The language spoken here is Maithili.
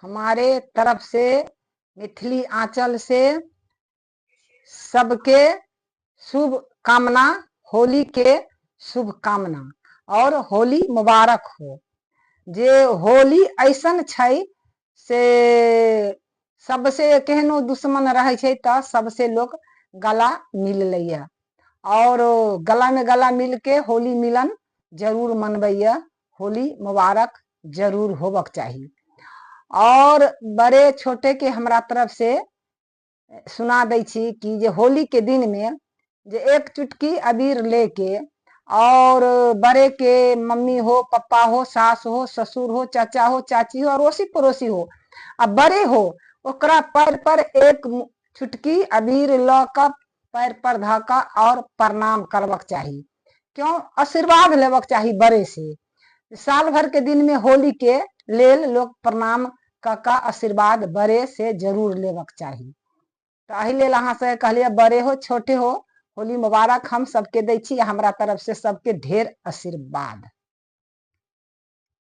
हमारे तरफ से मिथिली आंचल से सबके शुभ कामना, होली के शुभकामना आओर होली मुबारक हो। जे होली ऐसन छै से सबसे केहनो दुश्मन रहै छै तऽ सबसे लोक गला मिल लैए आओर गलामे गला मिलके होली मिलन जरूर मनबैए। होली मुबारक जरूर होबक चाही। आओर बड़े छोटेके हमरा तरफ से सुना दै छी कि जे होलीके दिनमे जे एक चुटकी अबीर लेके और बड़े के मम्मी हो, पप्पा हो, सास हो, ससुर हो, चाचा हो, चाची हो, अड़ोसी पड़ोसी हो आ बड़े हो, ओकरा पैर पर एक चुटकी अबीर लऽ कऽ पैर पर धऽ कऽ आओर प्रणाम करबक चाही। क्यों? आशीर्वाद लेबक चाही बड़े से। साल भर के दिन में होली के लेल लोक प्रणाम कऽ कऽ आशीर्वाद बड़े से जरूर लेबक चाही। तऽ एहि लेल अहाँ सबके कहलियै, बड़े हो छोटे हो, होली मुबारक हम सबके दै छी। हमरा तरफ से सबके ढेर आशीर्वाद।